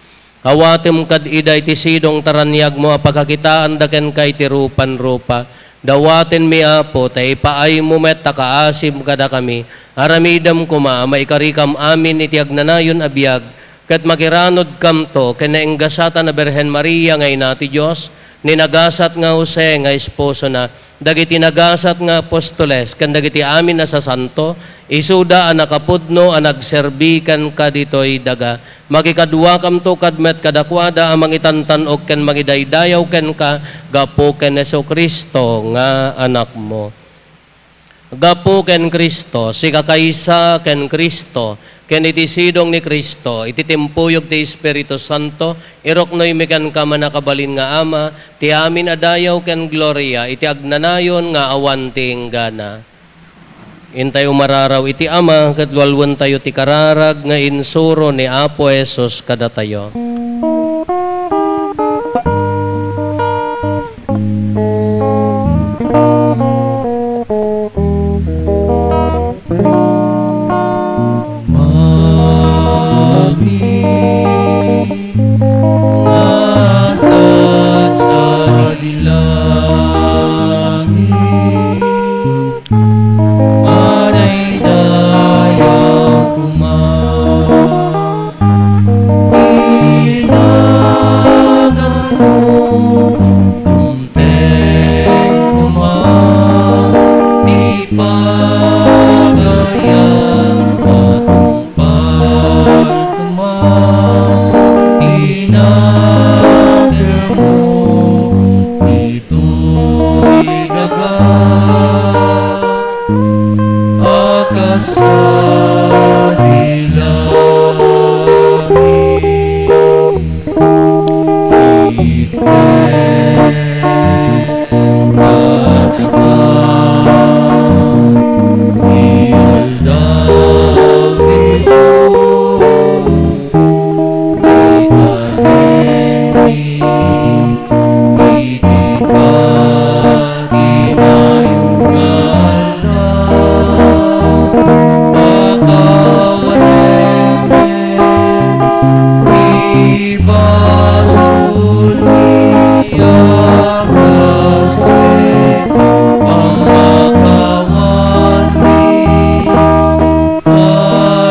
Awatem kad ida iti sidong ta raniagmo a pakakitaanda kenka iti rupan-rupa. Dawatenmi, Apo, ta ipaaymo met ta kaasim kadakami. Aramidem koma a maikarikam amin iti agnanayon a biag, ket makiranodkamto ken naenggasatan a Birhen Maria nga Ina ti Dios, ni nagasat nga Jose nga esposona, dagiti nagasat nga apostoles, ken dagiti amin a sasanto, isuda a nakapudno a nagserbi kenka ditoy daga. Makikaduakamto kad met kadakuada a mangitantan-ok ken mangidaydayaw kenka gapu ken Jesu-Cristo nga Anakmo. Gapu ken Cristo, sikakaysa ken Cristo, ken iti sidong ni Cristo, iti timpuyog ti Espiritu Santo, iruknoymi kenka, Mannakabalin nga Ama, ti amin a dayaw ken gloria iti agnanayon nga awan ti inggana. Intayo mararaw iti Ama, ket lualuentayo ti kararag nga insuro ni Apo Jesus kadatayo. Mami, nga adda sadi langit, madaydayaw koma. Inaganmo, dumteng koma ti pagayam, matungpal koma ti nakermo ditoy daga a kas sadi langit. Itdem kadakami ti aldaw ditoy, ikanenmi iti pati mayugal. Pakawanem met ti basolmi a kas met pamakawanmi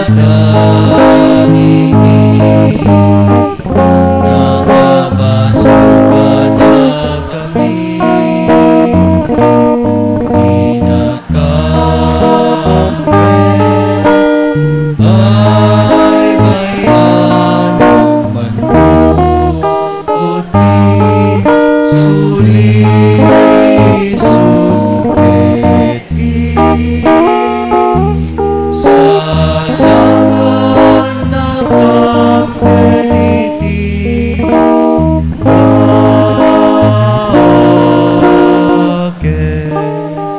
kadagiti nakabasol kadakami. Dinakam met baybay-anem, mano ti sulisog ket isalakannakam iti dakes.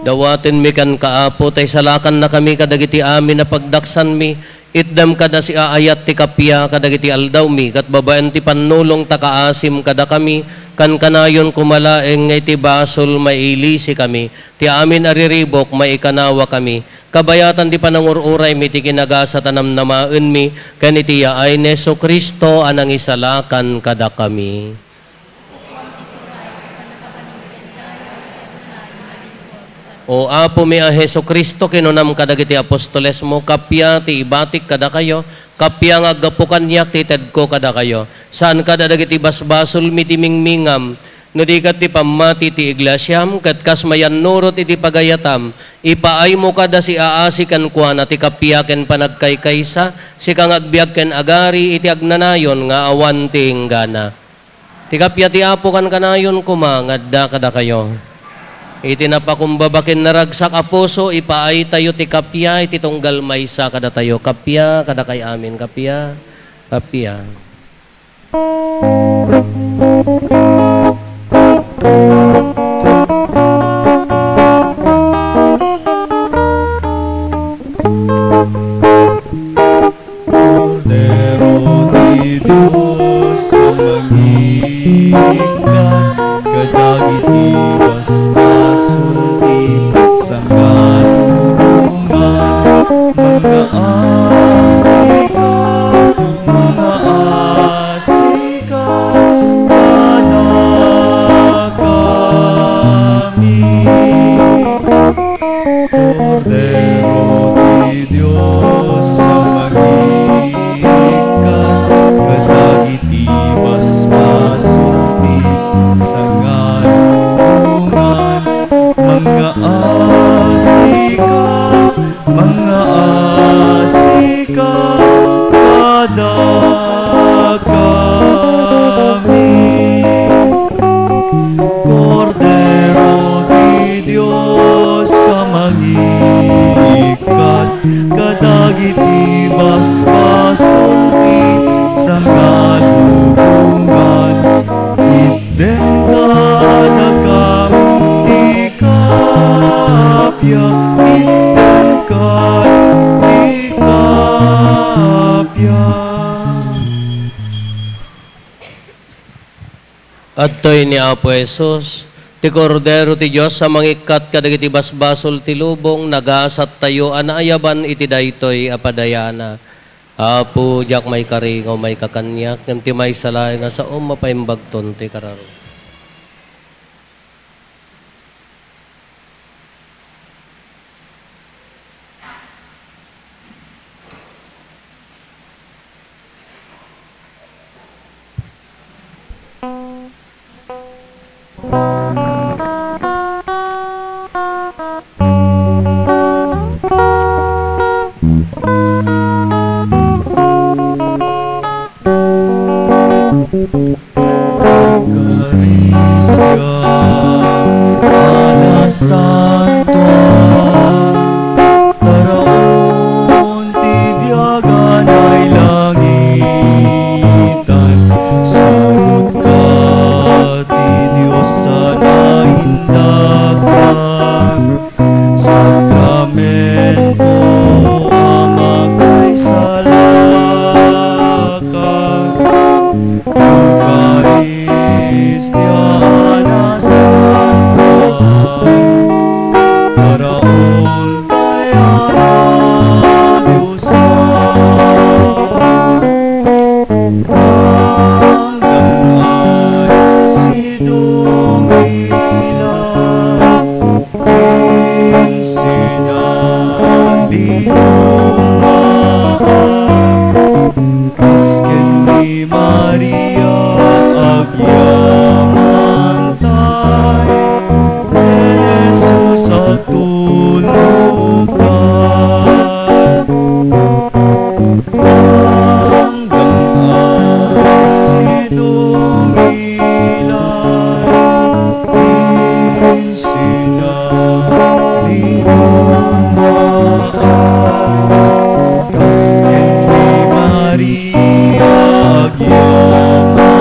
Dawatenmi kenka, Apo, ta isalakannakami kadagiti amin a pagdaksanmi. Itdem kad a siaayat ti kappia kadagiti aldawmi, ket babaen ti pannulong ta kaasim kadakami, kankanayon koma laeng nga iti basol mailisikami. Ti amin a riribuk, maikanawakami. Kabayatan ti panangur-uraymi ti kinagasat a namnamaenmi, ken iti yaay ni Jesu-Cristo a nangisalakan kadakami. O Apomi a Jesu-Cristo, kinunam kadagiti apostolesmo, kappia ti ibatik kadakayo, kappia nga aggapu kaniak ti itedko kadakayo. Saan kada dagiti basbasolmi ti mingmingam, no di ket ti pammati ti iglesiam, ket kas mayannurot iti pagayatam, ipaaymo kada siaasi kenkuana ti kappia ken panagkaykaysa, sika nga agbiag ken agari iti agnanayon nga awan ti inggana. Ti kappia ti Apo kankanayon koma nga adda kadakayo. Iti napakumbaba ken naragsak a puso, ipaaytayo ti kappia iti tunggal maysa kadatayo. Kappia kadakay amin. Kappia, kappia. Kordero ti Dios a mangikkat kadagiti basbasol ti sangalubongan, mangaasika, mangaasika kadakami. Kordero ti Dios a mangikkat kadagiti basbasol ti sangalubongan, mangaasika, mangaasika kadakami. Kordero ti Dios a mangikkat kadagiti basbasol ti sangalubongan, itden kadakam ti kappia, itden kad ti kappia. Adtoy ni Apo Jesus, ti Kordero ti Dios a mangikkat kadagiti basbasol ti lubong, nagasattayo a naayaban iti daytoy a padayana. Apo, diak maikari nga umayka kaniak, ngem ti maysa laeng a saom, mapaimbagton ti kararua. Eukaristia a nasantoan, taraon ti biag a nailangitan, sabut ka ti Dios a naindaklan. Sakramento a makaisalakad, Eukaristia a nasantoan, taraon tayo a nadiosan. Nanggan ay sidong ilan, insinalidong maan, kas ken ni Maria agyaman tay, ken Jesus agtulnog tay. Nanggan ay sidong ilan, insinalidong maan, kas ken ni Maria agyaman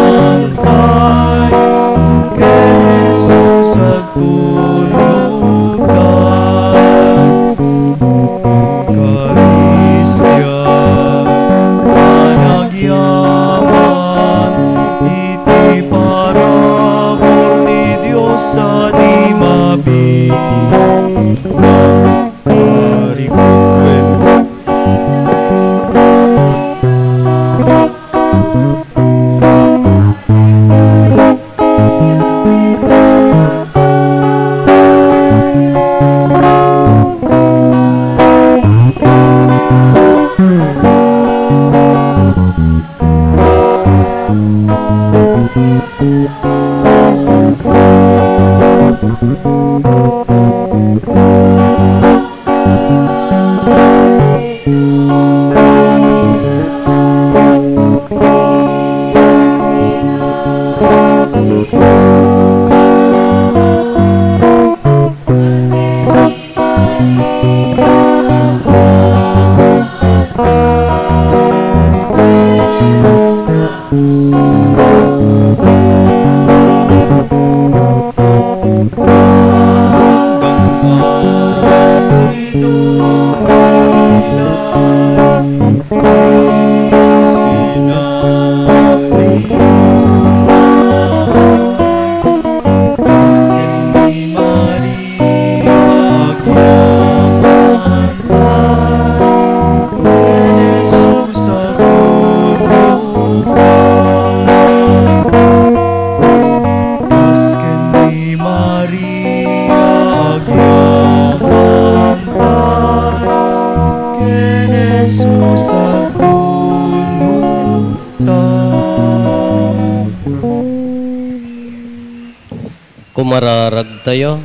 Mararagtayo.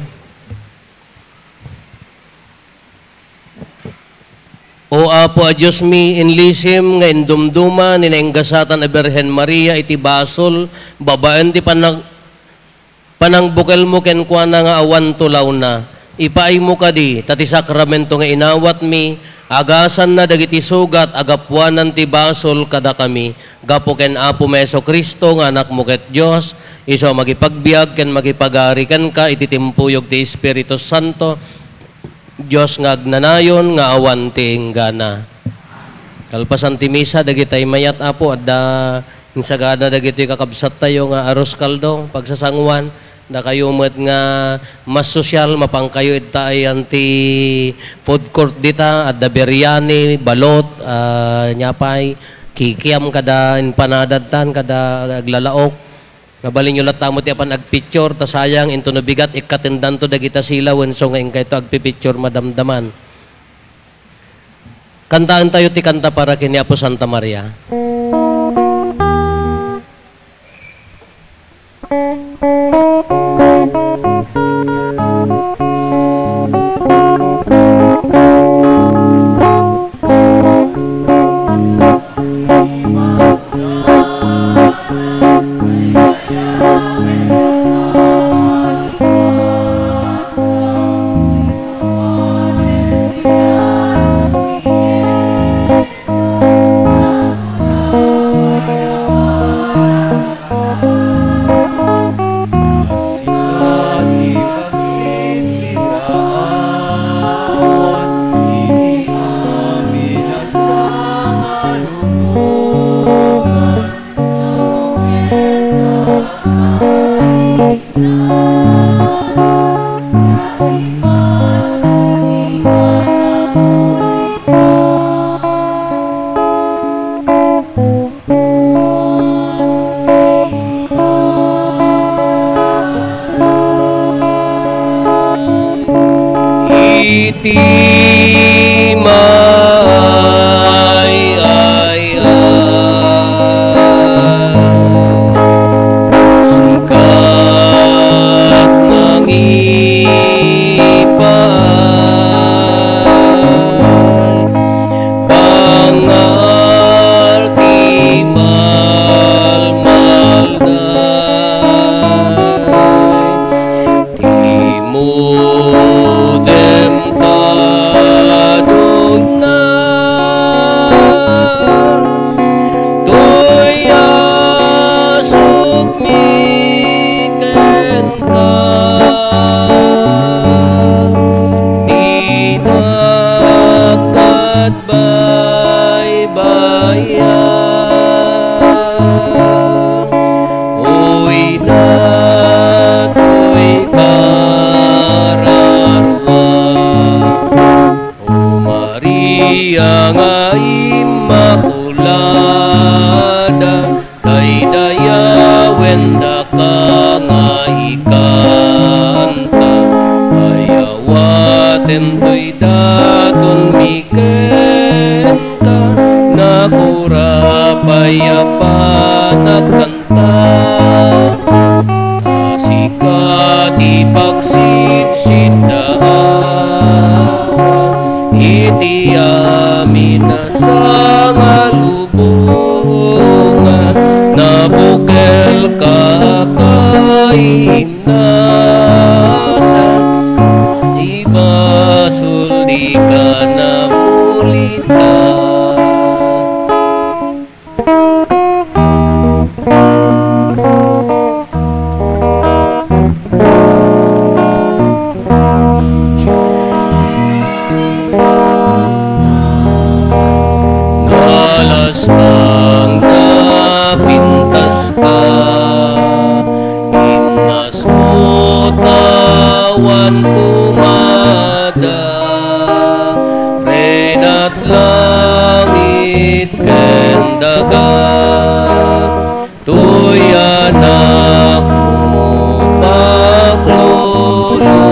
O Apo a Diosmi, inlisim nga indumduma ni nainggasatan a Birhen Maria iti basol babaen ti panag-, panangbukelmo kenkuana nga awan tulawna. Ipaaymo kadi, ta ti sakramento nga inawatmi, agasanna dagiti sugat a gapuanan ti basol kadakami. Gapu ken Apomi Jesu-Cristo nga Anakmo ket Dios, isu a mangipagbiag ken mangipagari kenka iti timpuyog ti Espiritu Santo, Dios nga agnanayon nga awan ti inggana. Kalpasan ti misa, dagitay mayat, Apo, adda insagana dagitoy kakabsattayo nga arroz caldo, pagsasanguan, dakayo met nga mas sosyal, mapankayo ita ayan ti food court dita, adda biryani, balot, ah, ania pay, kikiam kada empanada ditan, kada aglalaok. Mabalinyo latta met ti apan agpicture, ta sayang, intono bigat, ikkatendanto dagita sila, wenso nga inkayto agpipicture madamdaman. Kantaentayo ti kanta para ken ni Apo Santa Maria. Sika ti pagsisinaawan, iti amin a sangalubongan. Iti maay-ay-ay, singkat mangipay, bangal ti malmalday. Timudem kaduna, toy a sukmi kenka, dinak ket baybaya. Uy, datoy kararua, O Maria nga Immaculada, daydayawen daka nga ikanta, ay awatem toy datonmi kenka, nakura pay a panagkanta. A sika ti pagsisinaawan iti amin a sangalubongan, nabukelka a kainasan, ti basol dika namulita. Nalaspang napintaska, innasmut awan kumada, reyna langit ken daga. Toy anakmo, paklolo,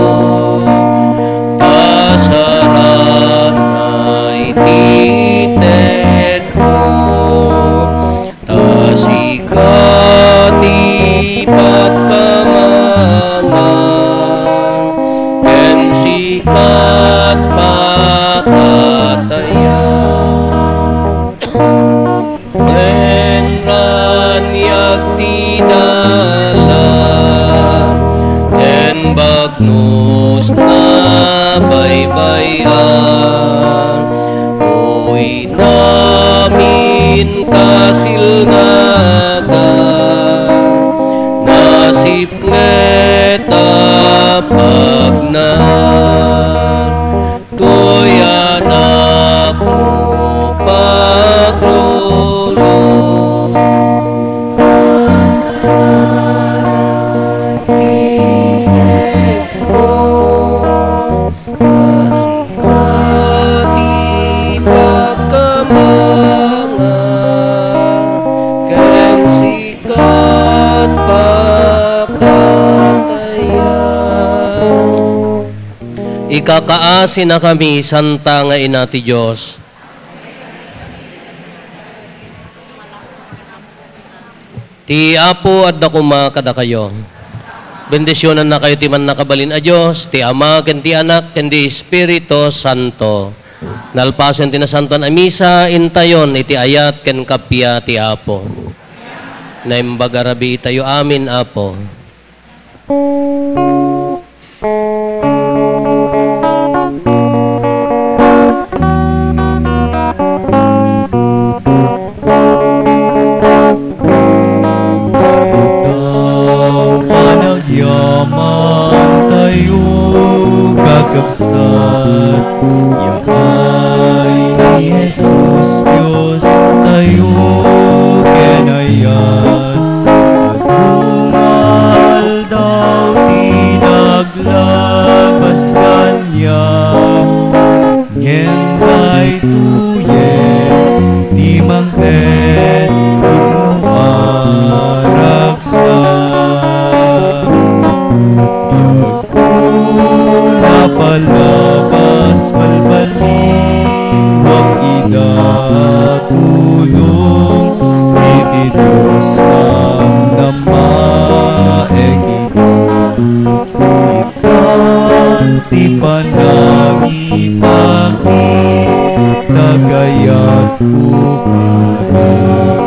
pasarana iti tedmo, ta sika ti pagkamangam. Ti dalan ken bagnos na baybay-an, uy, namin kasilngagan, nasipnget a pagnaal. Toy anakmo, paklolo. Sika ti pagkamanga, ken sika ti pakatayan. Ikakaasinakami, Santa nga Ina ti Dios. Ti Apo adda koma kadakayo. Bendisionannakayo ti Mannakabalin a Dios, ti Ama, ken ti Anak, ken ti Espiritu Santo. Nalpasen ti Nasantoan a Misa, intayon iti ayat ken kappia ti Apo. Naimbag a rabii itayo amin, Apo. Itaw panagyamantayo, kakabsat, yaay ni Jesus Diostayo ken ayat. Adu nga aldaw ti naglabas kaniak, ngem daytoyen ti mangted wenno aragsak. Diakon a palabas, balbaliwak ida a tulong iti Dios namnama, e ket itan ti panangipaki, ta kayatko kadakayo.